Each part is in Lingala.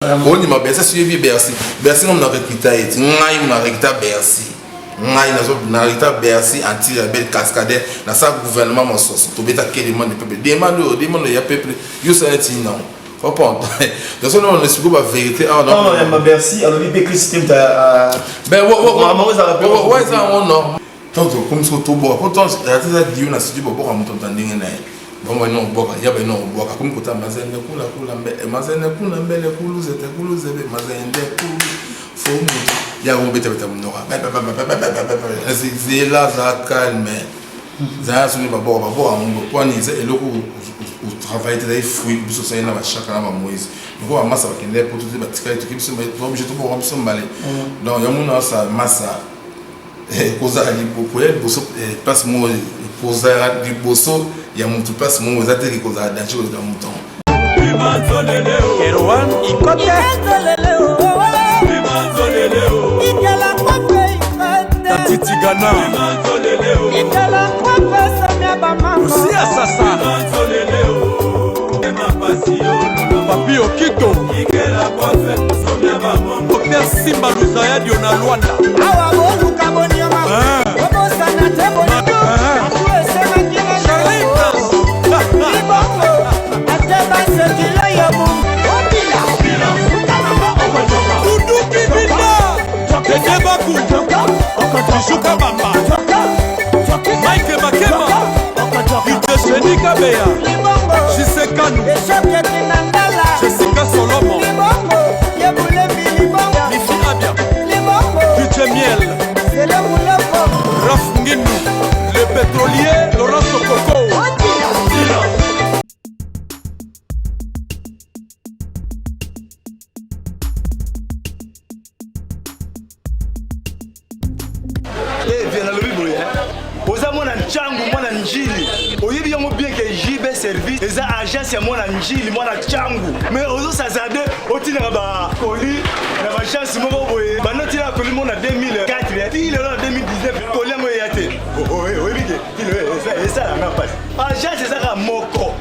Ondima Bercy soki oyebi Bercy. Bercy nga na recruta ye ti ngai na recruta Bercy. Ngai nazo na recruta Bercy anti rebelle cascadeur na sa gouvernement mososo tobeta ke demande peuple demande oyo demande ya peuple yo sala ti nango comprendre donc soki on explique ba vérité awa na non yamba Bercy alobi pe Christ te ta ben wo wo wo eza yango normal Tango tokomi sikoyo tobwaka po tango ata eza dio na studio babwaka moto moto na ndenge na ye bango bayina kobwaka ya bayina kobwaka akomi kota mazende kula kula mbe eh, mazende kuna mbele kulu zete kulu zebe mazende kulu fo moto ya kobetabeta monoko zela za calme zala soki babwaka babwaka yango pwani eza eloko otravaille te ezali fruit biso osali na bashaka na bamoise lokola bamasa bakende poto te batikali toki biso oblige tobwaka biso mbale donc yango naosa masa Eh, kozala koya liboso eh, place moko kozala liboso ya motu place moko eza te kozala danger koleka motu yango Erwan Ikote Tati Tigana Lucia Sasa Papi Okito Docteur Simba Luzayadio na Luanda Awa boluka bonioma ah. Bobosana te bolingo ah. Atu esenaki na Libongo Ate basekilo yo Obila Dudu Kibinda Dede Baku Bijou Kabamba Mike Makema Idesheni Kabeya Jise Kanu Jessica Solomo Mifi Abia DJ Miel Raf Ngindu Le pétrolier Laurent Sokoko Eh, viens nalobi boye oza mwana ncangu mwana njili oyebi yango bien ke jb service eza agence ya mwana njili mwana ncangu mais ozosazarde otindaka bakoli na baagence moko boye banda otinaka koli moko na 2004 ti lelo na 2019 koli yango eya te oyebi ke esalanga mpasi agence ezaka moko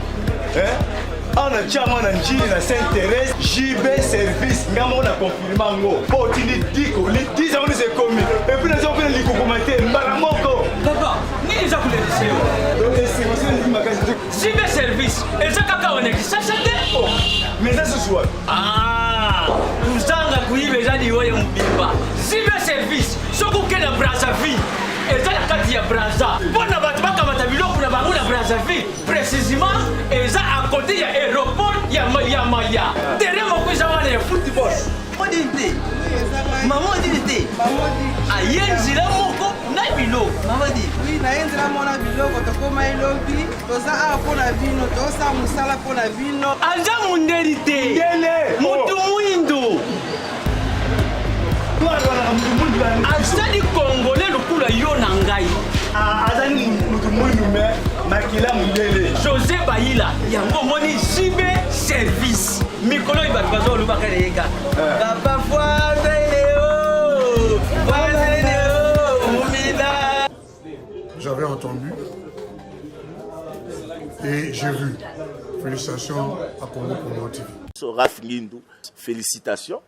awa na tia mwana njili na sainte thérèse jb service nga moko na confirme yango mpo otindi 10 koli 10 yango nyonso ekomi epuis naza kopena likokoma te mbala moko papa nini eza kolelisa yo esengo makasi jb service eza kaka wana kisasa te oh, mais eza susu wapi ah, kozanga koyiba eza liwa ya mobimba jb service soki okende na brazzaville eza na kati ya braza mpo na bato bakamata biloko na bango na brazzaville précisement eza à côté ya aéroport ya mayamaya terrain moko eza wana ya football odini te mama odini te aye nzela moko na biloko mama di oui naye nzela moko na biloko tokoma elobi toza awa mpo na bino tozosala mosala mpo na bino aza mondeli te motu mwindo azali congolais lokola yo na ngai ah, azali motu mwindu me makila mondele josé bayila yango omoni jb service mikolo oyo bato baza olobaka na ye kaka eh. papa fwazeleo fwazeleo mumina J'avais entendu et j'ai vu. Félicitations à Congo Promo TV. Raf Ngindu, félicitations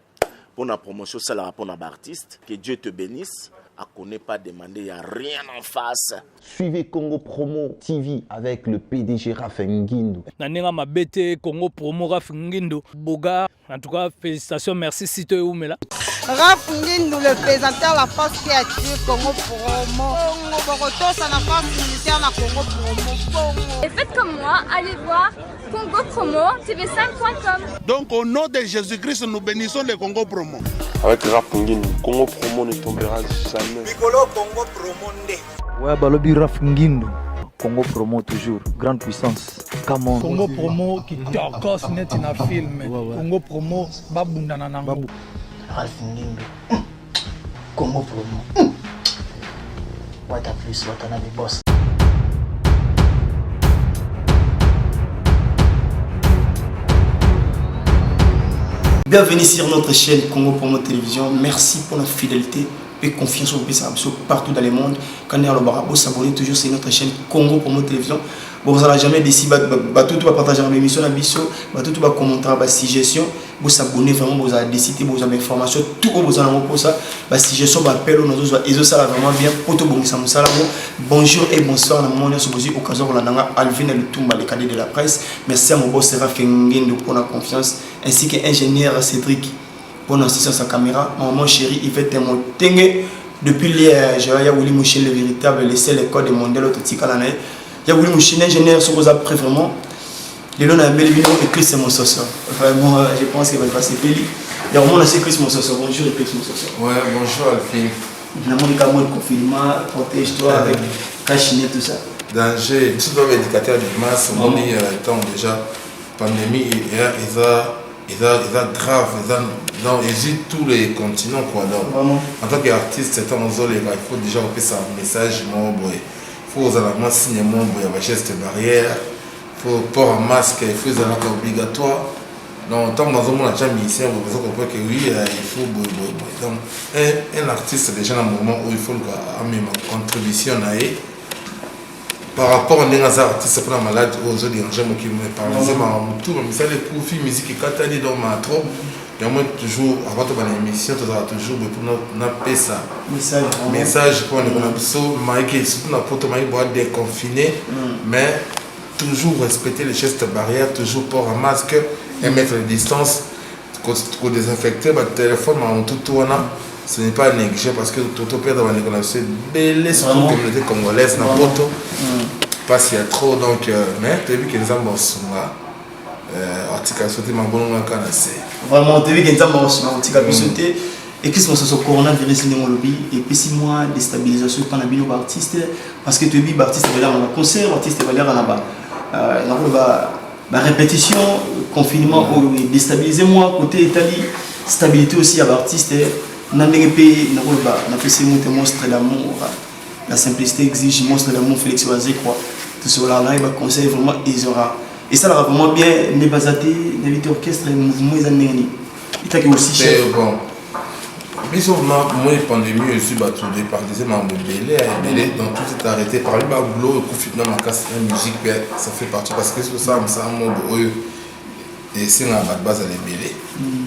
pour la promotion salaka pour artiste. Que Dieu te bénisse. À connaît pas demander, il n'y a rien en face. Suivez Congo Promo TV avec le PDG Raph Ngindu. Na ndenge mabe te Congo Promo Raph Ngindu Boga en tout cas félicitations merci site oumela. Raph Ngindu le présentateur la force qui attire Congo Promo. Bongo bokotosa na force militaire na Congo Promo. Bongo. Et faites comme moi, allez voir Congo Promo TV5.com. Donc au nom de Jésus-Christ, nous bénissons le Congo Promo. Avec Raph Ngindu, Congo Promo ne tombera jamais. Mikolo Congo Promo nde. Ouais, balobi Raph Ngindu. Congo Promo toujours, grande puissance. Come on. Congo Promo qui tokos neti na film. Ouais, ouais. Congo Promo babundana nango. Ralph Ngindu. Congo Promo. Wata plus, Watanabe boss. Bienvenue sur notre chaîne Congo Promo Télévision. Merci pour la fidélité et confiance au biso partout dans le monde. Quand on s'abonner toujours sur notre chaîne Congo Promo Télévision. Bon, vous n'allez jamais déçu. Tout va partager l'émission, la biso, tout va commenter, ba suggestion. Bo s'abonner vraiment bozala déçu te, bozwa ba information tout oyo boza nango mposa, ba suggestion, ba appel oyo nazozwa ezosala vraiment bien mpo tobongisa mosala yango. Bonjour et bonsoir na moment nyonso bozwi occasion kolanda nga Alvin Lutumba, le cadet de la presse. Merci à mon boss Raph Ngendo pour la confiance ainsi que ingénieur Cédric pour l'assistance à caméra, ma maman chérie Yvette Motenge depuis Liège, ya Willy Mouchine le véritable, le seul code mondial ototikala na ye. Ya Willy Mouchine ingénieur soki oza prêt vraiment lelo nayambeli bino Eclipse Mososo. Vraiment, je pense que bato basepeli ya komona se Eclipse Mososo. Bonjour Eclipse Mososo. Ouais, bonjour Alphine. Namoni ka mwa confinement, protège-toi avec cache-nez, tout ça. Danger, biso toza baéducateur de masse, omoni temps déjà pandémie eza eza eza grave, eza donc ezwi tous les continents quoi. Donc vraiment, en tant qu'artiste, ntango ozoleka, il faut déjà kopesa message moko boye, faut ozala mwa signe moko boye ya bageste barrière, faut port ya masque, il faut ezalaka obligatoire. Donc ntango nazomona tia musicien boye, baza comprendre que oui, il faut boye boye boye. Donc un artiste déjà na moment oyo, il faut luka amema contribution na ye par rapport ndenge aza artiste mpona malade oyo ozodéranger mokili, paralyse makambo motu, bamisala ekufi, musique ekatani, donc ma trop. Yango toujours avant tobana émission, tozalaka toujours boye mpona napesa message vraiment. Message mpo ndeko na biso maike, surtout na poto maike boa déconfiné, mais toujours respecter les gestes barrières, toujours port un masque, 1 mètre de distance, kodésinfecter batéléphone, makambo tutu wana, ce n'est pas négligé parce que toperdre bandeko na biso ebele, surtout Vraiment. communauté congolaise na Vraiment. poto, mpasi ya trop. Donc mais toyebi ke Nzambe asunga, atika biso te, mabongo kaka na se. Vraiment, toyebi ke Nzambe akosunga, kotika biso te. Eclipse Mososo, coronavirus ndenge olobi epesi mwa déstabilisation mpa na bino baartiste, parce que toyebi baartiste baliaka na baconcert, baartiste baliaka na ba nakoloba barépétition. Confinement oyo edéstabilise mwa côté etali stabilité aussi ya baartiste na ndenge mpe nakoloba napesi mo te. Monstre d'amour, la simplicité exige, monstre d'amour Félix Wazekwa, tosololaka na ye, baconseil vraiment ezora esalaka vraiment bien nde baza te. Nayebi te orchestre mouvement eza ndenge nini etaki aussi chef. Te, bon, biso vraiment moi pandémie ezwi bato départise makambo ebele ya ebele, donc tout est arrêté. Parmi baboulot ekufi na makasi na musique mpe ça fait partie, parce que osala mosala moko oyo esengaka bato bazala ebele,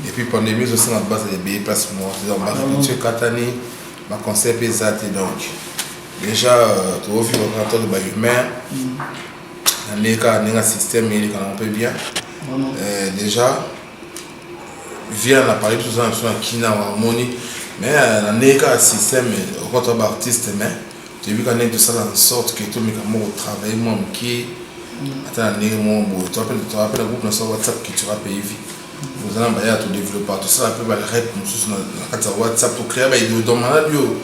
et puis pandémie ezosenga bato bazala ebele place moko, donc barépétition ekatani, baconcert mpe eza te. Donc déjà tozovivre kaka to bahumain na ndenge kaka ndenge ya système eleka nango mpe bien. Déjà vient na parler, biso oza na biso na kina wamoni, mais na ndenge kaka système okota baartiste, mais toyebi kaka ndenge tosala en sorte que tomeka moko travailler mwa moke ata na ndenge moko boye. Toa mpe na groupe na so WhatsApp Cultura Pays Vie, oza na baya todéveloppa, tosala mpe barep mosusu na kati ya WhatsApp, tocréa baidée. Donc maladi oyo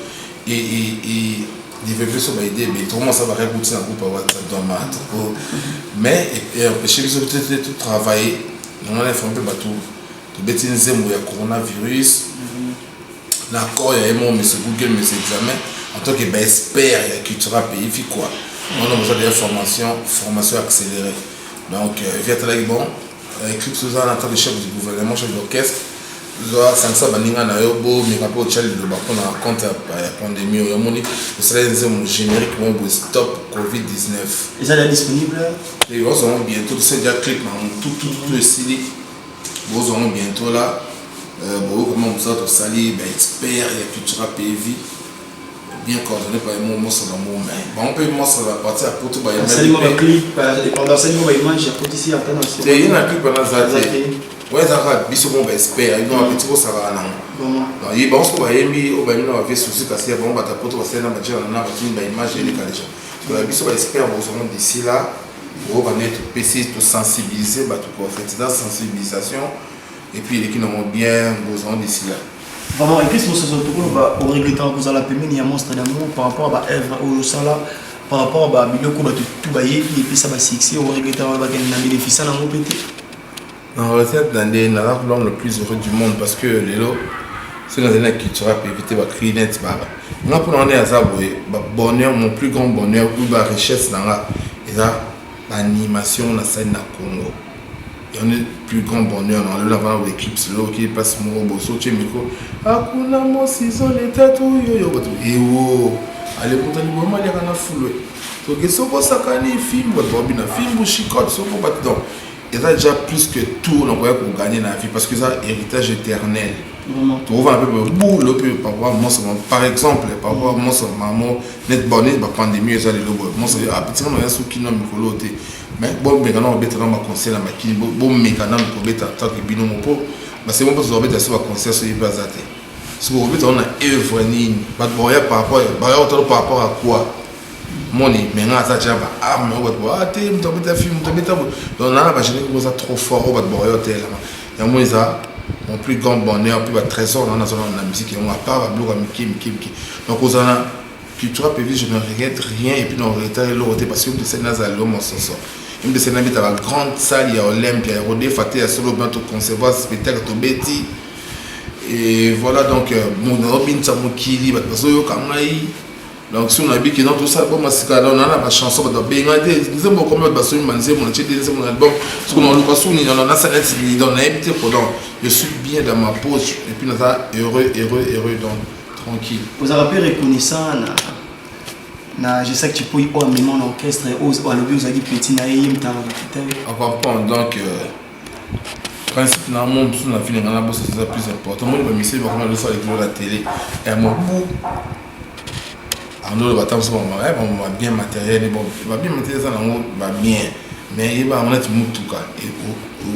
développer so baidée ebele, tokomasa barep uti na groupe ya WhatsApp. Donc ma mais empêche biso te totravailler yango na informe mpe bato. Tobeti nzembo ya coronavirus na accord ya ye moko monsieur Google, monsieur Examen, en tant que baexpert ya Cultura Pays Vie quoi. Wana boza déjà formation accélérée. Donc vi atalaki bon Eclipse, oza na tant que chef du gouvernement, chef d'orchestre, sangisa baninga na yo, bomeka mpe otya liloba mpona compte ya pandémie oyo. Omoni osala nzembo générique moko boye, stop Covid 19. Eza déjà disponible? Ozwango bientôt. Tosali déjà clip na tout tout tout esili, bozwango bientôt là. Boyokama mosala tosali, baexpert ya Cultura Pays Vie, bien coordonné par mo mosala mo, mais bango mpe mosala parti ya poto. Basalimo baimage ya potisi ata na Te, ye na clip wana aza te. Oyo eza kaka biso mo baexpert ino bapeti kosalaka nango. Ye bango soko bayembi oyo bayembi na bavie susi, kasi ya bango bato ya poto basali na bajana na batini baimage eleka déjà. Ya biso baexpert bozwango d'ici là. Oyoka nde topesi, tosensibiliser bato quoi. En fait eza sensibilisation et puis eleki nango bien, bozwango d'ici là. Vraiment, Eclipse Mososo, tokoloba oregrettaka kozala pembeni ya Monstre d'amour par rapport à baœuvre oyo osala, par rapport à babiloko bato tu bayebi epesa basuccès, oregrettaka bakende na bénéfice nango mpe te? En réalité, na nde naza l'homme le plus heureux du monde, parce que lelo soki nazali na Cultura pe éviter bacri net baba nga mpona wana aza boye. Bonheur, mon plus grand bonheur ou barichesse na nga eza baanimation nasali na Congo. Yango plus grand bonheur na lelo. Navanda boye, Eclipse lelo oki place moko boye, so otie micro, akuna mosizole tatu yoyo, bato ewo alepota liboma aliaka na fulwe, soki soko osakani fimbu, bato babina fimbu chicote soko bato. Donc Eza déjà plus que tout nakoya kogagner na vie parce que eza héritage éternel. Tokovanda mpe boule mpe papa mosa, par exemple papa mosa mamo net bon net bapandémie eza lelo boye, mosa apetinga na ya soki na mikolo te, mais bomeka na kobeta na baconcert na makini, bomeka nanu kobeta tant que bino mo mpo basemo mpo tozwa kobeta so baconcert so ye mpe aza te. Soki okobeta wana œuvre nini, bato bakoya par rapport, baya kotala par rapport à quoi moni. Mais nga aza tia baarme oyo bato ba te, moto abeta film, moto abeta. Donc naa na bagénérique oza trop fort oyo bato bakoya otelama. Yango eza mon plus grand bonheur mpe batrésor na nazala na musique yango, à part babiloko ya mike mike mike. Donc ozala na Cultura PV, je ne regrette rien et puis na regrette eloko te parce que moto esali nazala lelo mososo, moto esali nabeta bagrande salle ya Olympia ya kodefa te ya solo bien, toconcevoir spectacle tobeti et voilà. Donc nazobinisa mokili, bato bazoyoka ngai. Donc soki nayebi ke non, tosala boma sika, donc naa na bachanson, bato babenga te nzembo okomi, bato basomi banzembo, natie te nzembo na album. Soki naluka suni nasala neti, donc nayebi te ko. Donc je suis bien dans ma poche et puis naza heureux, heureux, heureux, donc tranquille. Ozalaka mpe reconnaissant na Jesak Chipoi oyo amema na orchestre, oyo alobi ozalaki petit na ye, ye mutaka kita. Ocomprendre. Donc principe na mo mosusu na vie na ngai na bosa eza plus important. Moni bamiseli bakoma losala likolo la télé ya mobu andolo, bata mosusu babien matériel. Bon, babien matériel eza nango babien, mais yeba yango neti mutuka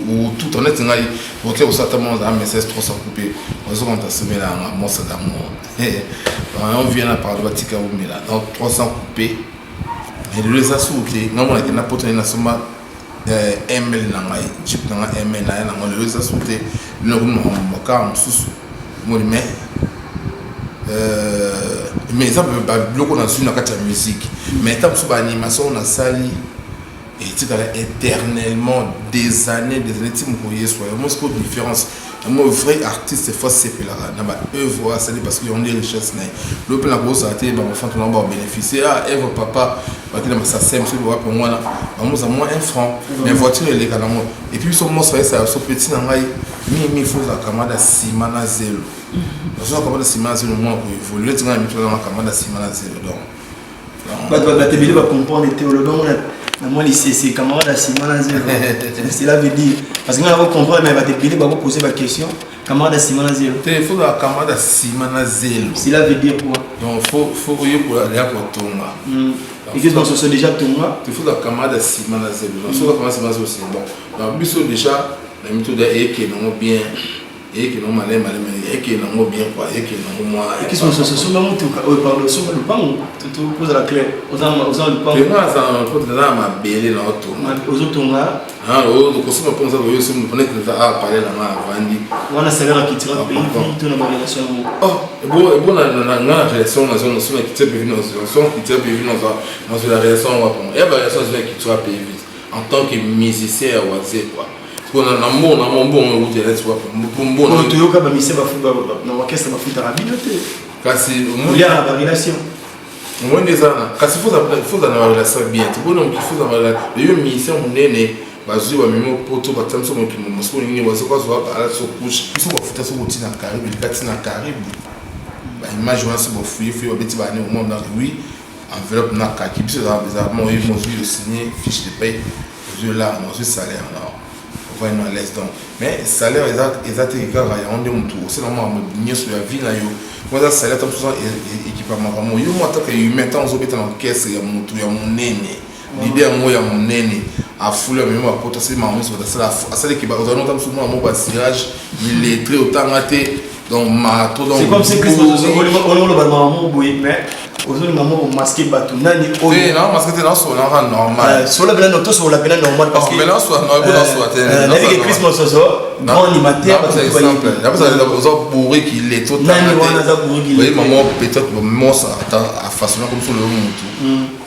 otuta neti ngai oke kosala ta moko azala Mercedes 300 coupé, ozokonta somela yanga mosa d'amour on vient na parle, batika bomela. Donc 300 coupé, mais lelo eza suku te. Ngai mona kenda poto naye nasomba ML na ngai, jeep na ngai ML na ye nango lelo eza suku te. Lelo nakomi makambo bakar mosusu moni, mais eza babiloko nazwi na kati ya musique. Mais ta mosusu baanimation oyo nasali etikala éternellement, des années, des années, ti moko yesu. Yango sikoyo différence yango, vrai artiste faut asepelaka na baœuvre oyo asali parce que yango nde richesse na ye. Lo mpe na kozala te, bafante nango babénéficie ah œuvre papa baki na masasem soki wapi wana bamoza mwa un franc, mais voiture eleka nango. Et puis biso moso ayesala so petit na ngai mingi, faut ozala camarade ya nsima na zelo, ozoka camarade ya nsima na zelo, mwana koévolue neti ngai na mito nazanga camarade ya nsima na zelo. Donc Bato ebele bacomprendre te. Olobi yango na mwa lisese, camarade ya nsima na zelo, cela veut dire, parce que ngai nakocomprendre, mais bato ebele bakopose baquestion, camarade ya nsima na zelo. Te, faut ozala camarade ya nsima na zelo. Cela veut dire quoi? Donc faut oyekola ya kotonga. Et donc ce déjà tonga. Te, faut ozala camarade ya nsima na zelo. Donc soki camarade nsima na zelo, c'est bon. Donc biso déjà na mito da eyekende yango bien, eyekende yango maleme maleme, eyekende yango bien quoi, eyekende yango mwa. Ekisi mosusu, somba motuka oyo, pardon, somba lupango, kozala clair, oza lupango. Te, nga azala na naza na mabele na otonga. Ozotonga. Kosomba mpo naza koyo somi neti naza awa pale na nga avandi. Wana salaire ya Cultura Pays to na barelation yango? Ebo nga na relation nazo naso na Cultura Pays, nazo Cultura Pays, nazwela relation yango wapo ya barelation nazo na Cultura Pays en tant que musicien ya waze quoi, na mbongo na mo mbongo euti neti wapi mbongo? Toyoka bamusicien na orchestre bafutaka bino te. Kasi oliaka na barelation. Omoni eza na kasi faut ozala na barelation bien te bona moki, faut ozala yo musicien monene, bazwi bamemi poto, batamisa mokili mosuku nini, bazokozwa alati so couche biso bafuta soki oti na Caribe, eleka ti na Caribe, baimage wana so bafuye fuye babeti bane omona oui enveloppe na kaki biso ezala mo oye mozwi osigne fiche de paie, ozwi larme, ozwi salaire na ovandi à l'aise. Donc mais salaire eza te kaka yango nde motu osala makambo nyonso ya vie na yo. Po eza salaire ta mosusu ekipa makambo yo mo ataka humain. Ntango ozobeta na orchestre ya motu ya monene, leader yango ya monene afuli amemi bapoto, asali makambo nyonso bato asalaki, ozali nota mosusu mwana moko basirage illettré, otanga te, donc mato. Donc c'est comme si Chris oloba makambo boye, mais ozolinga moko masque bato nani? Oyo masque te, nasolaka normal. Sola pena, tosola pena normal, parce que nayebi ke Chris Mososo, grand animateur. Oza bourrique illettré. Nani wana aza bourrique? Oye mama, peut-être mosa ata afaçonna comme so lelo motu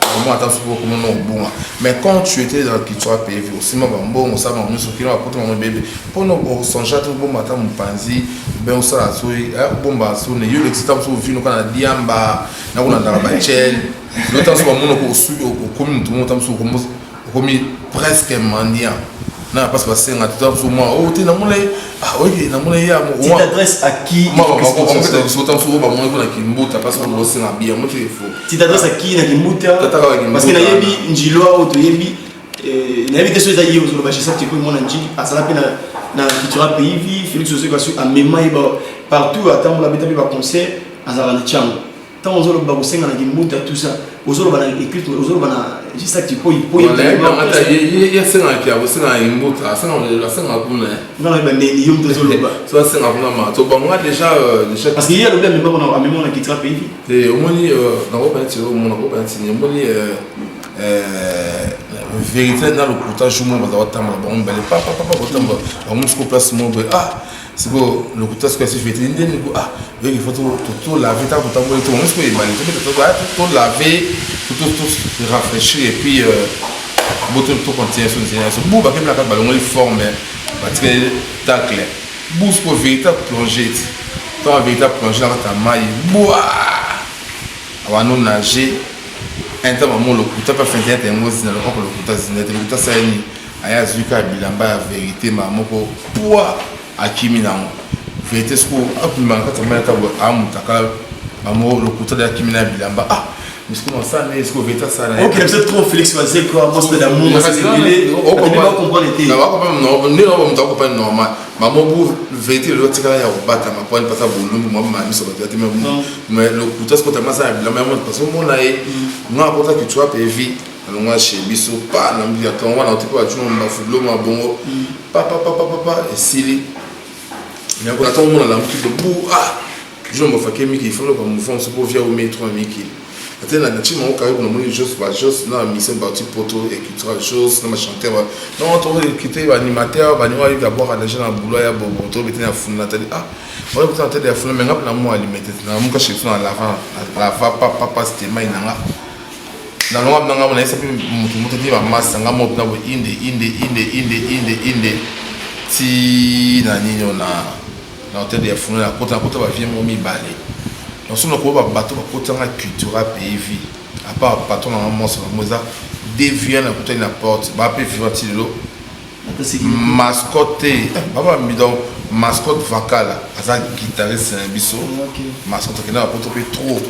vraiment ata soki okomona obonga. Mais quand tu étais dans Cultura PV, osima bambongo, osala bango nyonso, okende bapoto bango ebebe mpona osonge te obomba ata mopanzi ben osala soki obomba sone yo lekisi ta mosu ovino kaka na diamba na kolandaka bachel yo ta mosu bamonoko okomi motu moko ta mosu okomi presque mendiant na mpasi basenga te ta mosu mwa o te namona ye oye namona ye. Tu t'adresses à qui? Biso ta mosu oyo bamoni mpona kimbuta mpasi bosenga bien mo te fo. Tu t'adresses à qui na kimbuta? Parce que nayebi njilwa oyo toyebi. Nayebi te soki eza ye ozoloba Gesac Tshipoyi mwana Ndjili azala mpe na Cultura Pays Vie. Félix Wazekwa soki amema ye partout atambola abeta mpe ba concert azalaka na Tshangu. Ntango ozoloba kosenga na Kimbuta tout ça ozoloba na écrite ozoloba na Gesac Tshipoyi po ye ye asengaka ya kosenga na Kimbuta asengaka kuna nga nayeba ndenge yo moto ozoloba so asenga kuna ma to bango nga déjà déjà parce que ye alobi amema na Cultura Pays Vie te omoni nakoba neti omona nakoba neti omoni vérité na lokuta jour moko baza kotambola bango mibale papapapa kotambola bango mosiko place moko boye ah sikoyo lokuta sikoyo asi vérité nde niko ah oyoki fo tolave ntango totamboli to bango sikoyo ebale tobeta tolave to rafraîchir et puis bo to continue so nzela so bu bakebelaka balongoli forme batikali tacle bu sikoyo vérité plongé ti ntango vérité plongé na kati ya mai bwa abando nage un temps mamo lokuta mpe afente ete yango zina lokoko lokuta zina ete lokuta asali nini aye azwi kaka bilamba ya verité mama moko pwa akimi nango verité sikoyo akobima na kati ya mai ata amutakala mamo lokuta de akimi na bilamba ah misiko nasala nini sikoyo verité asala Ok, c'est trop Félix Wazekwa, monstre d'amour, comprendre te. Nde na moto akopani normal Maman bu vérité lelo atikala ya kobatama po ani pasa bolumbu mwa ma miso bato ya te mais lokuta sikoyo tama asala bilamba yango parce omona ye nga akota kichwa pe vie alongwa chez biso pa na mbi ya tongo wana otipe bajuma mbafu bilo mwa bongo pa pa pa pa pa pa esili na ntongo mona lamuki bu ah juma mbafu ake mikili fana ba mouvement mosusu po via omei 3 mikili ate na nati mango karibu namoni jos ba jos na mission bauti poto ecultura jos na bachanteur ba non to recruter ba animateur ba ninga yoka bwaka deja na boulot ya bobo to bete na funa natali ah oyo kuta natali ya funa mais nga na mwa alimete na muka chez na lava lava papa pa c'était mai nanga na longa na nga na yesa pe mutu mutu ti ba massa nga mo na bo inde inde inde inde inde inde ti na nini na na hotel ya funa na kota na kota ba vieux mo mibale na somo na koba bato bakota nga cultura pays vie à part patron na nga monso na mo eza deux vieux na kutani na porte ba pe vivant ti lelo mascotte te eh, baba donc mascotte vakala aza guitariste na biso mascotte akenda na poto mpe trop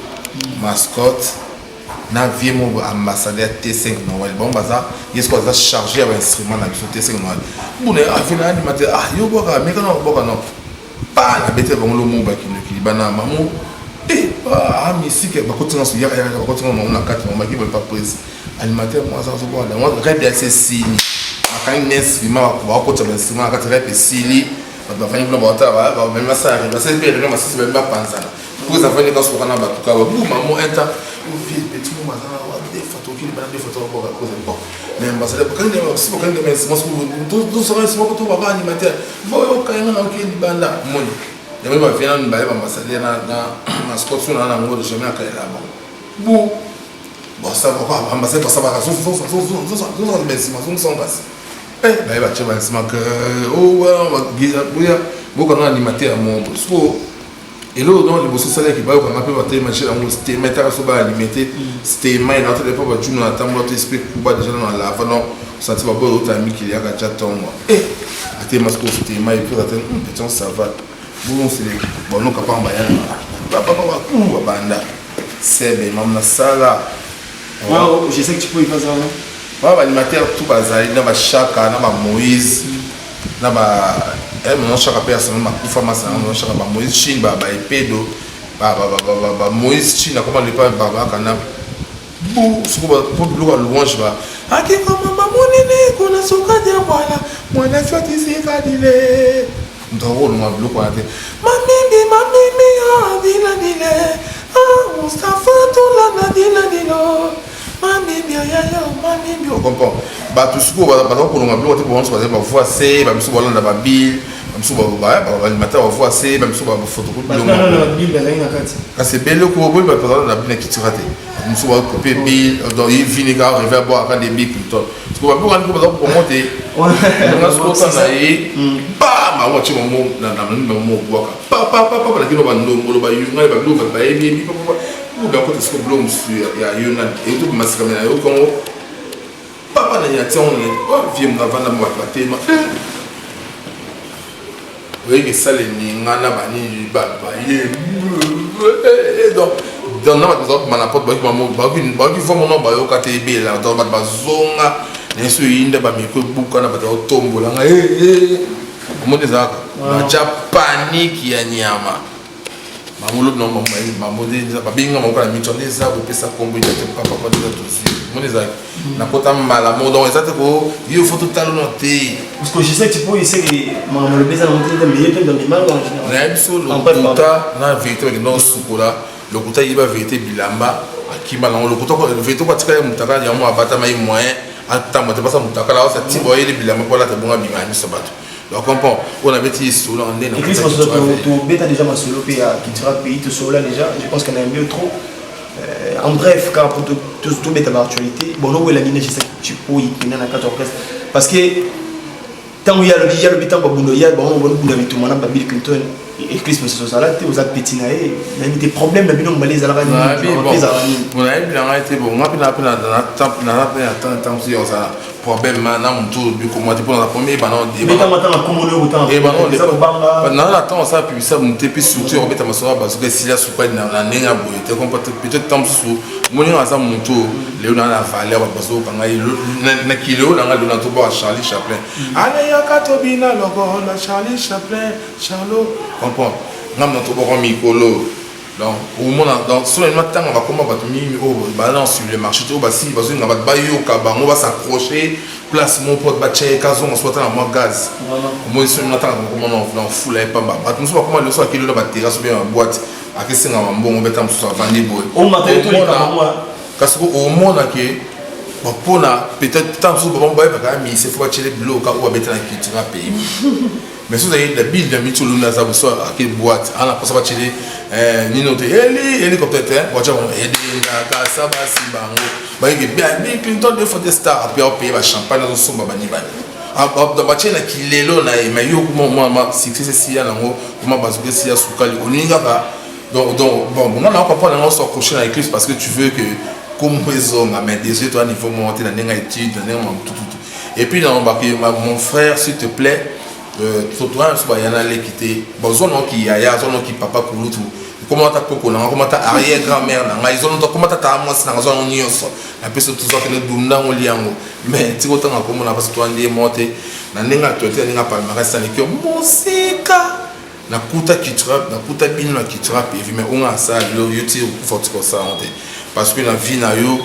mascotte na vieux moko ambassadeur T5 Noël bango baza ye sikoyo aza chargé ya ba instrument na biso T5 Noël buna avie na andima te ah yo bwaka meka na bwaka non pa na bete bango lomo bakindoki libana mamu eh ah misike bakoti nga so yaka yaka bakoti nga mamu na kati mamu baki ba prise animateur moi aza azobwaka yango rep ya se esili bakangi na instrument bakotisa ba instrument na kati rep esili bato bafandi kuna baotala bamemi basala basali mpe réunion basisi bamemi bapanzana Pour ça fallait quand on a battu ka boum maman un temps vie petit mo mazana wa des fois toki bana des fois to boka cause bon mais ambassadeur quand il si quand il mais moi tout tout ça c'est moi tout ba animateur bo yo kayanga na oki libanda moni ya ba vient na ba ambassadeur na na na sport na na ngo jamais akayela bon bu bon ça va pas ambassadeur ça va zo zo zo zo zo zo zo mais c'est ma zo kasi eh baye batie ba nsima que oh boya bokanga animateur ya moto sikoyo eloko donc liboso esalaki bayoka nga mpe batelema chez yango stema etaka so baalime te stema ena otala mpo bajuna na tambola to esprit kuba deja na lava non santi baboyo otala mikili yaka tya ntongo eh atelema sikoyo stema epuis ate petit ça va bongo sele banoka pamba bayana bababaku babanda sebe mam na sala je sais que tu peux y passer ba baanimateur tout bazali na bashaka na bamoïse na ba eh mon chaka pe asana makufa masana mon chaka ba Moïse Chine ba ba epedo ba ba ba ba ba Moïse Chine akoma lepa ba ba kana bu soko ba po biloko ya louange ba akeka mama monene kona soka dia mwana mwana swati sikadile moto akolonga biloko wana te mamimbi mamimi adiladile ah Mustafa tolanda diladilo mamimbi oyayo mamimbi ocomprend bato sikoyo baza kolonga biloko te banso bazali bavoi se bamisu balanda babile bamisu balimata bavoi se bamisu bafotokopi kasi ebele ko boli bato bazala na bile na kitira te bamisu bakope bile donc ye vini kaka reve abwaka nde bile plutôt sikoyo babiloko wana baza kokongo te nga sikoyo na ye ba bango batie bango na bango obwaka papapapa na kino bandombolo bayungani babiloko bato bayebi yebi papapa bakota sikoyo biloko mosusu ya yo nani euti komasikama na yo kongo papa na yati yango na vie moto avanda mo bato batema oyebi esalemi nga na banini baye donc donc na bato baza kobima na porte bayoki voix mona bayoka te ebela donc bato bazonga Naye so eyinda bamikro ebukana, bato baotombola ngai, eh, eh. Omoni ezalaka natya panike ya nyama. Bango lobi nango bango babenga bango na mitu nde eza kopesa kombo ete papa papa eza tozwi. Omoni ezalaki nakota mbala moko, donc eza te ko yo fo totala no te. Parce que je sais que tu peux essayer makambo lobi eza nango te, mais ye mpe ndamema en général. Nayebi so lokuta na vérité bakenda kosukola lokuta, yeba vérité bilamba akima nango lokuta. Vérité ko atika ye mutakala yango abatama ye moyen atamba te, basa mutakala aosa ti boyeli bilamba mpo alata bongo abima ya miso bato. Donc comprend oyo nabeti lisolo nde. Église tobeta déjà masolo mpe ya Cultura Pays, tosolola déjà, je pense qu'on a aimé trop. En bref, kaka po tobeta baactualité, bon, nowela nini jesaki cipoyi mpena na kati ya orchestre, parce que ntango ye alobi, ye alobi ntango babundo ye bango babunda bituma na babill Clinton, église mosusu ozala te, oza petit na ye, nayebi te problème na bino mobali ezalaka nini, ezalaka nini? Nayebi na ngai te. Bon, nga mpe na mpe naza mpe na temps mosusu ya kozala problème na motu olobi komwa te, mpona na premier ebana. Naza na temps osala publicité motu te, puis surtout ya kobeta masolo ya bazoka esila sukali na ndenge ya boye te. Peut-être temps mosusu moni nga aza motu lelo naa na valeur, bato bazoyoka ngai na kileo na ngai lelo natobwaka Charlie Chaplin, aleyaka tobina lokola Charlie Chaplin, Charlot, comprendre ngai natobwaka mikolo. Donc omona, donc so na ntango bakoma bato mingi oyo baza sur le marché te, oyo basili bazolinga bato bayoka bango, bas'accroche place moko po batya ye kazonga so ata na mwa gaz. Omoni so na ntango bakoma na fula ye pamba, bato mosusu bakoma liboso akeli na baterrasse obe na baboite, akesenga bambongo, beta mosusu avandi boye. Kasi omona ke mpona peut-être ntango mosusu bango bayebaka ya mise, fo batyele biloko oyo babeta na Cultura Pays. Mais soki ozali na bile na miti olonda aza boso ake boîte ana mposa batyele nino te eli hélicoptère te, batya bango edendaka sa basi bango bayeke Bill Clinton deux fois te star ape apaye bachampagne, azosomba bani bani batie na kilelo na ye. Mais yo kuma mwa succès esiya nango, kuma bazoki esiya sukali olingi kaka. Donc bon, nga na comprendre yango, so accroché na éclipse parce que tu veux que kombo ezonga. Mais désolé, toi niveau moko te na ndenge ya étude, na ndenge tututu. Et puis nalobaki, mon frère, s'il te plaît, totoa biso baya na leki te, bazwa noki yaya, azwa noki papa kulutu, koma ata koko nanga, koma ata arrière grand mère na ngai, ezwa koma ata taa mwasi nanga, azwa yango nyonso napesi, tozwa kende dundango liango. Mais tika otanga komona parce toa nde moko te na ndenge actualité, na ndenge palmarès aleki yo mosika. Nakuta Cultura, nakuta bino na Cultura Pays, mais onga asala lelo yo ti okufa otika osala yango te, parce que na vie na yo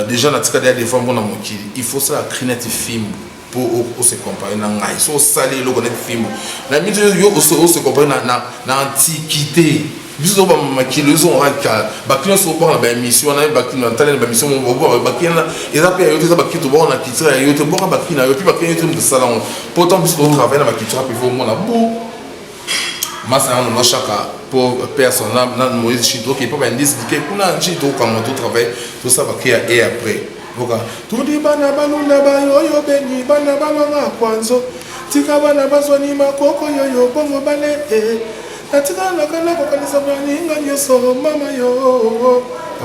déjà natika deya des fois mbona mokili, il faut osala cri neti fimbu mpo ose compare na ngai. So osali eloko neti fimbu na miti yo ose compare na antiquité, biso toba makilo ezongaka kala. Bakili nyonso obwaka na baémission wana, bakili na ntali na baémission, bakili wana eza mpe ya yo te, eza bakili tobwaka na culture ya yo te. Bwaka bakili na yo, mpe bakili yo te moto osala yango. Po ntango biso totravaille na baculture mpe omona bu masa nano noshaka po personne na Moïse Chito, oke mpo bandisi dike kuna nci tokokanga, totravaille, tosala bakri ya e après oka tudi bana balunda bayoyo beni bana balonga kwanzo tika bana bazwani makoko yoyo bongo bale e natikalaka na kokanisa baninga nyonso mama yo.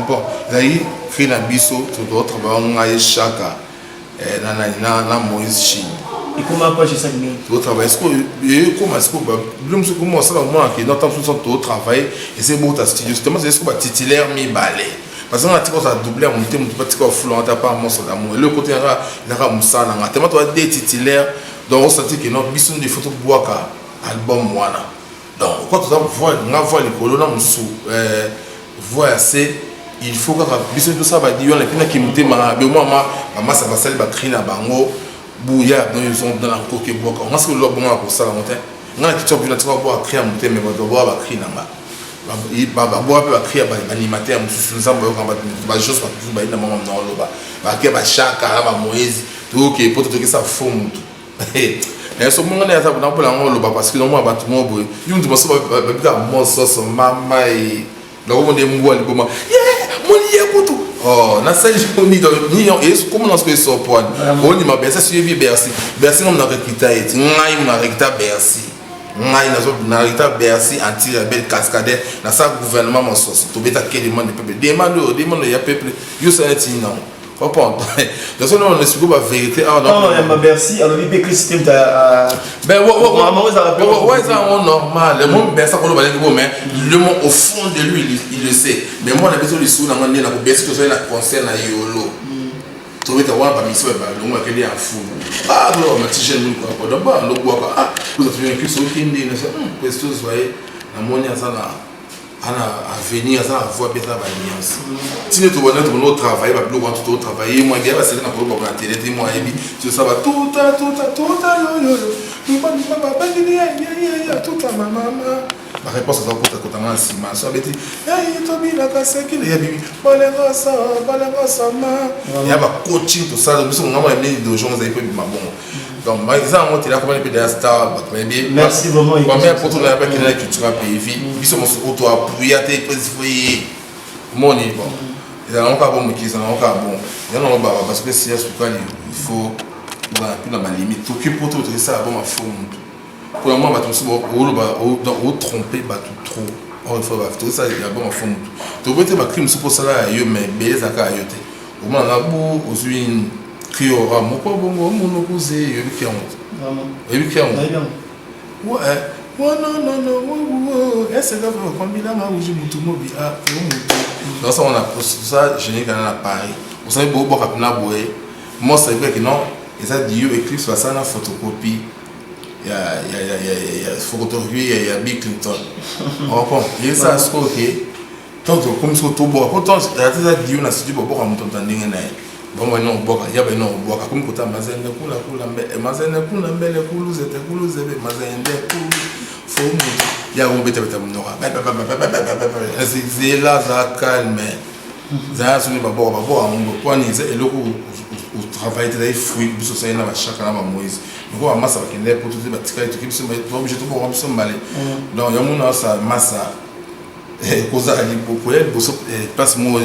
Bon, ezali cri na biso totravaille ngai Chaka na Moïse Chine. Ekoma page esali nini? Totravaille sikoyo, ekoma sikoyo bilo mosusu ekoma osala omona ke ntango mosusu totravaille ese bota studio tellement ezali sikoyo batitulaire mibale, parce que nga tika ozala double ya motu te, motu batika ofulanga te apart moso d'amour eloko te yaka ezaka mosala na nga tellement toza deux titulaire. Donc osati ke non, biso nde faut tobwaka album wana. Donc kwa toza voix nga voix likolo na mosusu voix ya se, il faut kaka biso tosala badi wana epi naki motema mabe mwa bamasa basali bacri na bango buya na nkoki ebwaka nga soki oloba bongo na kosala ngo te. Nga na kitoko bino tika babwaka cri ya motema, bato babwaka bacri na nga, babwaka mpe bacri ya baanimateur mosusu. Nzambe oyoka bajos, bato mosusu bayina mama na oloba bacri ya bashaka na bamoïse toyoke po totokisa fo motu naye so monga naye aza nabola yango oloba, parce que nomona bato moko boye yo motu mosusu babikaka mososo mama e nakomona mbwa liboma ye moni ye kutu nasali nini koma na sikoyo esopwani ondima Bercy asi yebi Bercy. Bercy nga narekita ye ti ngai narekita Bercy, ngai narekita Bercy anti rebelle cascadeur, nasala gouvernement mososo tobeta ke demande peuple, demande oyo demande ya peuple yo osala neti nini nango, comprendre? Donc soki on explique ba vérité awa non ma Bercy alobi mpe Christ te. Ben ouais, eza yango normal mo Bercy akoloba ndenge bo, mais le mot au fond de lui il le sait. Mais moi na biso lisusu nango nde na ko Bercy tozali na concert na yolo. Tobeta wana bamisi balongo bakende ya fulu. Ah, tolo bamati jeune moni kwa kwa ba ndo bwaka. Ah, toza tuyo kiso okende na sa presto zwaye namoni aza na ana avenir aza na voix mpe aza na baalliance ntina tobanda tobanda otravaille babiloko wana totravaille mwa ebia basele na koloba na tele te mwa ayebi tosala batuta tuta tuta yoyoyo lubaluma babengeli yayayaya tuta mamama bareponse aza kotakota nga na nsima so abeti ei tobinaka sekele ya bibi bolengoso bolengoso ma ya bacoaching tosala biso ngambo ya mingi dojon ezali mpe bima bongo Donc, eza yango te nakomani mpe deya star bato bayebi Merci vraiment. Première poto na yabaki na culture pays biso mosusu oto apuya te presi fo ye moni bon ezala yango kaka bon mokili ezala yango kaka bon ya nango baba parce que siya sukali il faut bozala mpe na balimite toki poto tokesala bon mafo motu mpona mwa bato mosusu oloba otrompe bato trop or il faut tokesala ya bon mafo motu toboyi te bacrime mosusu mpo osala ya yo mais ebele ezalaka ya yo te omona na bo ozwi Kriora moko bongo monoko ze yobi yango. Oyebi yango. Ouais. Wana na wo eseka fa kombila ma uji mutu mobi a o mutu. Donc ça on a ça générique na Paris. Vous savez bo boka pina boye. Moi ça veut que non, eza dio eclipse basala na photocopie ya ya ya ya ya photocopie ya ya Bill Clinton. On comprend. Et ça ce que Tant tokomi soko tobwaka po tant ata eza dio na studio babwaka moto moto na ndenge na ye bango bayina kobwaka ya bayina kobwaka akomi kota mazende kula kula mbe eh, mazende kuna mbele kulu zete kulu zebe mazende kulu fo moto ya kobetabeta monoko zela za calme zala soki babwaka babwaka yango pwani eza eloko otravaille te ezali fruit biso osali na bashaka na bamoise lokola bamasa bakendaki poto te batikali toki biso oblige tobwaka biso mbale donc yango naosa masa kozala koya liboso eh, place moko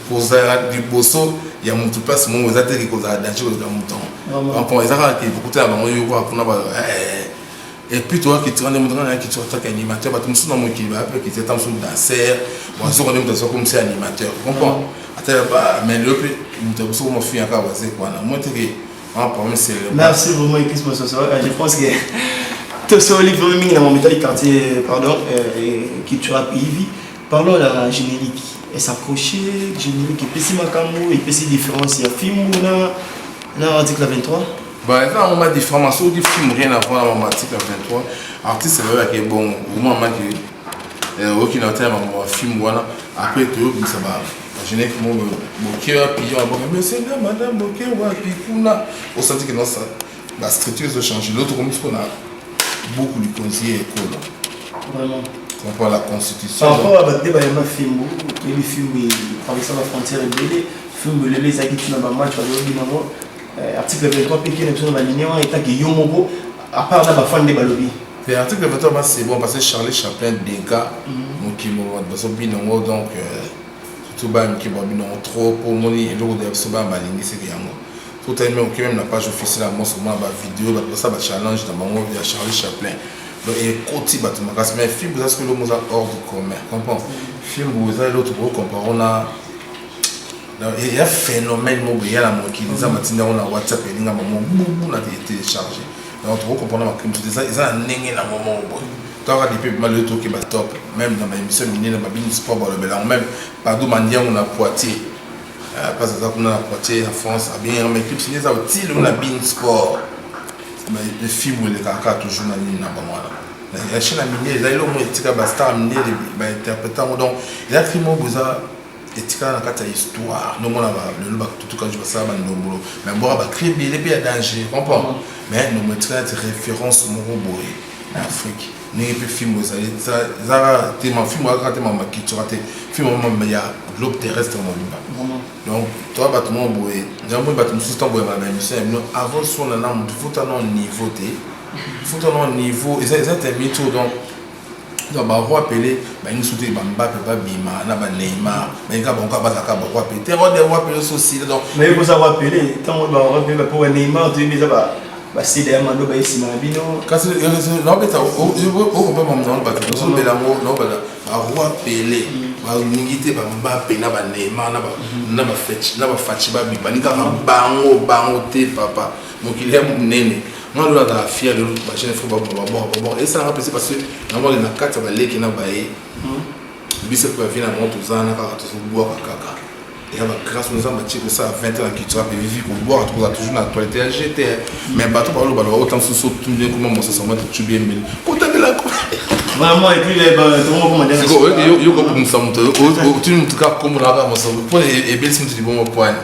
kozala liboso ya motu place moko eza te kozala danger koleka motu yango eza kaka ke kokutana bango yo kaka kuna eh, et puis toya kitira nde moto ngai kitira ataka animateur bato mosusu na mokili baya mpe kitira ata mosusu danser bazoko nde moto aza komisa animateur comprend ata mais lelo mpe moto ya biso komofiya kaka wazekwana moi teke Ah, parmi c'est le Merci vraiment, Ekis Mososo. Je pense que tosoli vraiment mingi na mometali quartier, pardon, euh, cultura pays. Parlons la générique. Elle s'accrochait, générique epesi makambo, epesi différence ya fimbu na na article 23. Bah, eza yango ma différence soki film rien à voir na mama article 23 artiste bayebaki ebongo omwa maki oyoki na otala makambo ya film wana après toyobimisa ba Générique moko boke wapi yo abonga monsieur na madame boke wapi kuna osanti ke nosa ba structure ezo changer l'autre komi siko na buku likonzi ya ekolo vraiment comprend la constitution par rapport à bato nde bayamba fimbu toyebi fimbu etraversa bafrontière ebele fimbu lelo ezalaki ntina bamatch balobi nango euh, article 23 mpe kene biso na balinie wana etake yo moko à part na bafan nde balobi Mais article 23 c'est bon parce que Charlie Chaplin dégâts mokili bazobina yango donc euh, surtout bana mike babina yango trop mpo omoni eloko ya biso bana balingi seke yango totali meme oke meme na page officielle ya moso omona bavideo bato basala bachallenge na bango ya Charlie Chaplin donc ekoti bato makasi mais film eza soki eloko eza hors du commun comprend film eza eloko tokoki compare na ya phénomène moko eya na mokili nzambe atinda yango na whatsapp elinga bango bubu na télécharge Donc toko comprendre makambo mosusu eza eza na ndenge na ngo moko boye. Kaka depuis ebima lelo toke ba top même na ba émission minene ba bini sport balobela yango même Pardon Mandiango na Poitiers. Euh, place aza kuna na Poitiers na France abengaka ma équipe sini eza ti lelo na bini sport. Mais fibre elekaka kaka toujours na nini na bango wana. La chaîne ya minene ezali eloko moko etika ba star minene ba interprète yango donc eza film moko eza etikala na kati ya histoire nomona lelo batutuka njo basala bandombolo mais mbwaka bacri ebele mpe ya danger comprend mais ndombo etikala neti référence moko boye na afrique ndenge mpe film ezali ezaka te ma film kaka te mama cultura te film mama ya globe terrestre mobimba donc toa bato moko boye nzambe bato mosusu ntango boyamba na baémission ya bino avant sona na motu futa na niveau te futa na niveau eza te mito donc Donc ba roi Pele balingi soki ba Mbappe babima na ba Neymar balingi kaka bango kaka bazala kaka ba roi Pele te roi des roi Pele osi osila donc mais yo koza roi Pele ntango ba roi Pele po ba Neymar toyebi eza ba basida ya mando baye nsima na bino kasi naobeta okopa mamu na bato ozolobela yango naobala ba roi Pele balingi te ba Mbappe na ba Neymar na ba Fatshi babima balingi kaka bango bango te papa mokili ya monene Nga lelo nazala fier lelo ba jeune frère baboma babwaka babwaka esalanga plaisir parce que namoni na kati ya baleki na baye biso mpe bavie na bango toza na kaka tozobwaka kaka. Eza ba grâce nzambe atie kosala 20 ans na culture mpe vivi kobwaka tokozala toujours na actualité ya gt mais bato baloba loba ota mosusu otuni ekoma mosasa mwa tocubi emeli kotangela Vraiment, et puis, yo kobongisa moto otuni moto kaka kombo na kaka mosasa mpo ebelisi moto libongo poani.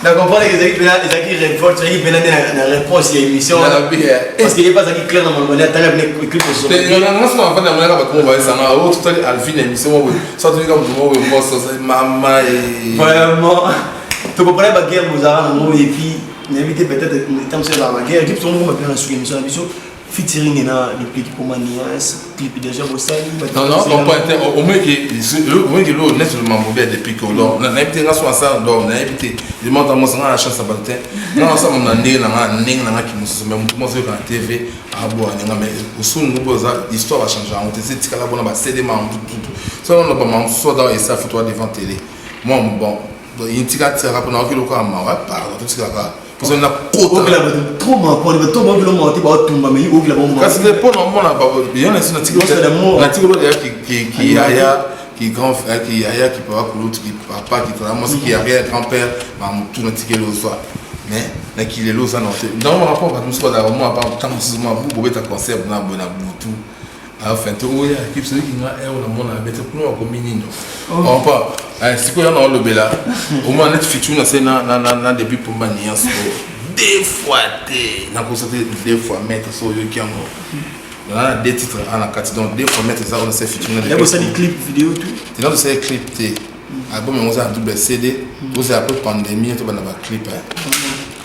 Na comprendre que ezalaki mpena, ezalaki révolte, ezalaki mpena nde na réponse ya émission, parce que ye mpe azalaki clair na maloba nde atanga bino écrit. Nga so nafanda monaka bato mo baesanga o totali Alvin émission mo boye, so atuni kaka moto mo boye moso mama. Vraiment, tokomprendre baguerre bozalaka nango, et puis nayebi te, peut-être ntango mosusu ezalaka baguerre. Équipe songo moko mapena na suki émission na biso, featuring na Deplick Pomanias, clip déjà bosali? Non, non, comprend te. Au moins que lo net le mambo bien depuis que donc nayebi te, nga so asala, donc nayebi te, demande mosa nga na chance ya bato te. Nga nasala na ndenge na nga, ndenge na nga kimosusu, mais motu moso yoka na TV aboya ninga, mais osungu bo eza histoire bachange yango te, se tikala bona bacd makambo tututu so na bamama mosusu aza esa photo devant télé. Moi, bon, intika tiaka mpona oki lokola mawa, pardon, totikaka mposo na kota trop maponi bato babilo mawa te, baotumba mais okila bango. Kasi te mpo na omona yo na esi natiki loya ki yaya, ki grand frère, ki yaya, ki papa kulutu, ki papa, ki tata mwasi, ki arrière grand père, bamotu natikeli ozwa, mais na kilelo oza na te. Donc rapport bato mosusu bazalaka mwa pa ntango mosusu mwa bu bobeta concert na boye na butu, enfin te oya équipe soki nga ero namona bete kuna bakomi nini ompa. Sikoyo yana olobela omona neti featuring na se na début pomba nuance deux fois te, nakosa te deux fois maître. So oyoki yango na deux titres a na kati, donc deux fois maître eza ona se featuring. Na bosali clip vidéo tout? Tina tosali clip te, album yango eza na double CD, tozala après pandémie tobanda baclip.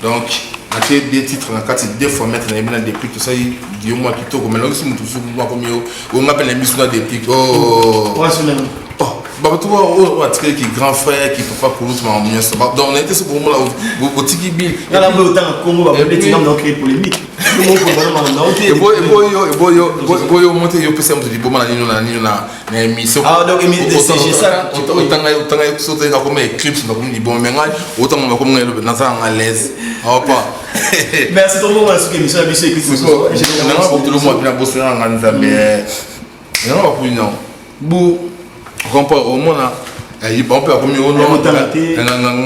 Donc natie deux titres na kati, deux fois maître nayebi na Deplick, tosali dio mwa kitoko, mais nakisi motu mosusu makomi oyo nga mpe nayebi so na Deplick. Bato oyo atikali ki grand frère, ki papa kulutu, makambo nyonso, donc nayebi te so bomona botiki bile. Otanga kombo baboletinga polémique. Eboyo mo te, yo pesa moto liboma na nino na nino na émission, otanga so otenga koma Eclipse nakomi liboma, mais ngai otanga makomi ngai elobe nazala nga l'aise aopa. Merci, tombonga suki émission na biso, Eclipse. Nanga botolo mwa mpena bosela nga Nzambe yango bakuli nango bu comprend omona bango mpe bakomi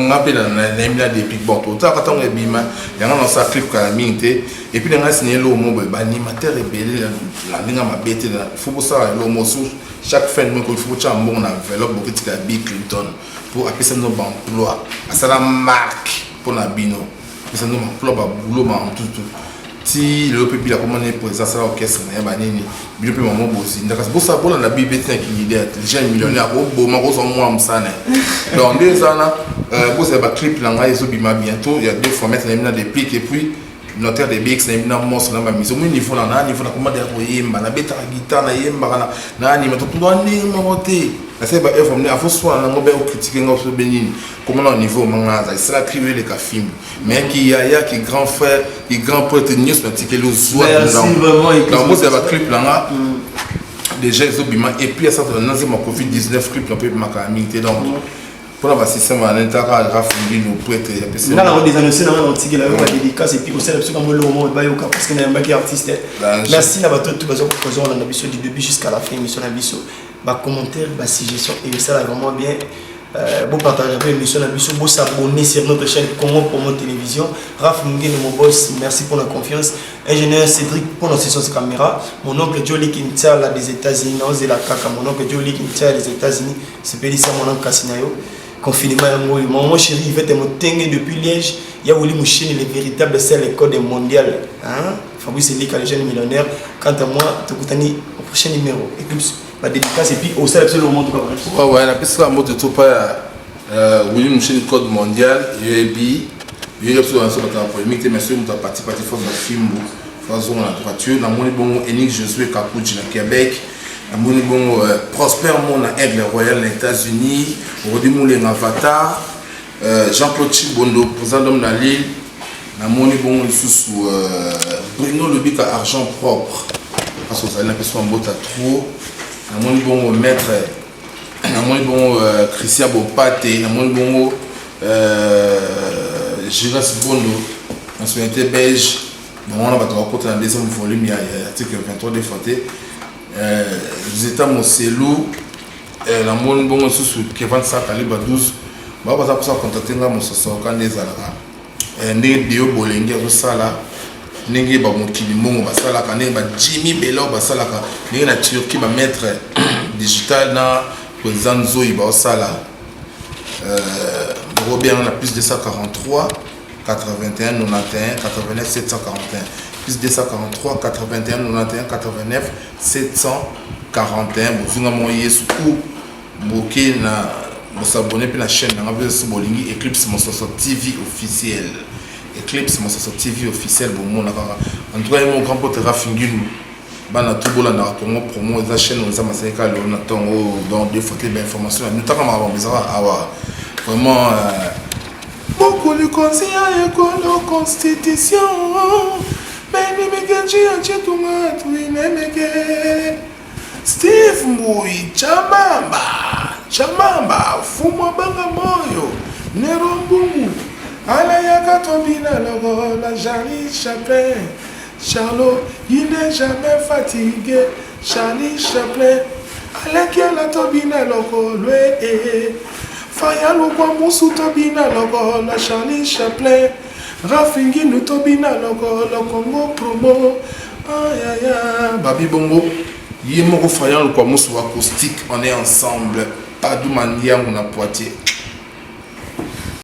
nga mpe nayembi na Deplick. Bon, totalaka ntango ebima yango nasala clip kala mingi te, et puis nanga sini eloko mo boye, baanimateur ebele na ndenge mabe te, faut bosala eloko mo chaque fin de mois, il faut botya mbongo na enveloppe, bokotika ya Bill Clinton mpo apesa bino baemploi, asala marque mpona bino, apesa bino baemploi, baboulot, mamututu ti lelo mpe bila komona ye président, asala orchestre na ye banini, bino mpe mamo bozinda. Kasi bosala bolanda bible tina ki leader jeune millionnaire akoboma kozwa mwa mosala na ye. Donc nde eza wana, bozala baclip na ngai ezobima bientôt ya deux fois maître na ye na Deplick, et puis notaire de bx na ye na monstre na bamiso moi niveau na na niveau nakoma deya koyemba, nabetaka guitare, nayembaka na anima totundoka ndenge moko te, nasali ba œuvre mne afo swana nango be ocritique nga so be nini komona niveau manga azali sala cri eleka film, mais ki yaya, ki grand frère, ki grand prêtre nyonso natikeli ozwa. Donc bozala baclip na nga déjà ezobima, et puis asata nazema covid 19 clip na mpe ebimaka mingi te, donc mpona basystème wana ntaka Raf Ngino prêtre. Yapesi nga nango désannonce nanga na otikela yo badédicace, et puis kosala biso kambo eloko moko bayoka, parce que nayambaki artiste. Merci na bato tu baza kozonga na biso du début jusqu'à la fin émission na biso, bacommentaire, basuggestion esala vraiment bien. Bon, partage un peu émission na biso, bon s'abonner sur notre chaîne Congo Promo Télévision. Raph Mungene, mon boss, merci pour la confiance. Ingénieur Cédric pour notre session de caméra. Mon oncle Joli Kintiala des États-Unis, Naozela Kaka, mon oncle Joli Kintiala des États-Unis, c'est Pélissa, mon oncle Kassinayo. Confinement yango, maman chérie Yvette Motenge depuis Liège, ya Willy Mouchine, le véritable c'est le code mondial. Hein? Fabrice Elika, le jeune millionnaire. Quant à moi, Tokutani au prochain numéro. Eclipse, ba dédicace et puis au salaire le moment tout cas. Ouais, la piste la moto tout pas Willy Mouchine code mondial, yoyebi yoyebi biso na so bato ya polémique te, mais soki moto apati pati force na fimbu azonga na droiture. Namoni bongo Enik Josué Kakuji na Québec, namoni bongo Prosper Mona Aigle Royal na États-Unis, Rodi Mulenga Avatar, Jean-Claude Chibondo président d'homme na Lille, namoni bongo lisusu Bruno Lobika argent propre parce ozali na biso mabota trop, namoni bongo maître, namoni bongo Christian Bopate, namoni bongo Giras Bondo nationalité belge. Bango wana bato bakota na deuxième volume ya article 23 deux fois te, Zeta Moselu. Eh, namoni bongo lisusu Kevin Sakali ba 12 bao baza mposa contacte nga mososo ka nde ezalaka eh, ndenge Deo Bolenge azosala ndenge bamokili mbongo basalaka ndenge ba Jimmy Belo basalaka ndenge na Turquie ba maître digital na président Nzoyi baosala euh, bokobenga na plus 243 81 91 89 741 plus 243 81 91 89 741 bozwi nga moko yesu ou boke na bosabone mpe na chaîne nanga mpe soki bolingi eclipse mososo tv officiel eclipse mososo tv officiel bomona kaka en tout cas ye moko grand pote rafinginu bana tout bolandaka congo promo eza chaîne oyo nzambe asalaki kaka lelo na ntongo donc deux fois te bainformation na bino taka makambo ezaka awa vraiment euh, buku likonzi ya ekolo constitution Baby mikenji ya chitunga tuinemeke Steve Mbui Chamamba Chamamba Fumwa Banga Moyo Nero Mbungu Alayaka Tobina Lokola Charlie Chaplin Charlot il n'est jamais fatigué Charlie Chaplin Alekiala Tobina Lokolo eh Faya Lukwa Musu Tobina Lokola Charlie Chaplin Rafingi tobina lokolo Congo promo ayaya babi bongo ye moko Fayan Lukwamusu acoustique on est ensemble Padou Mandiangu na Poitiers.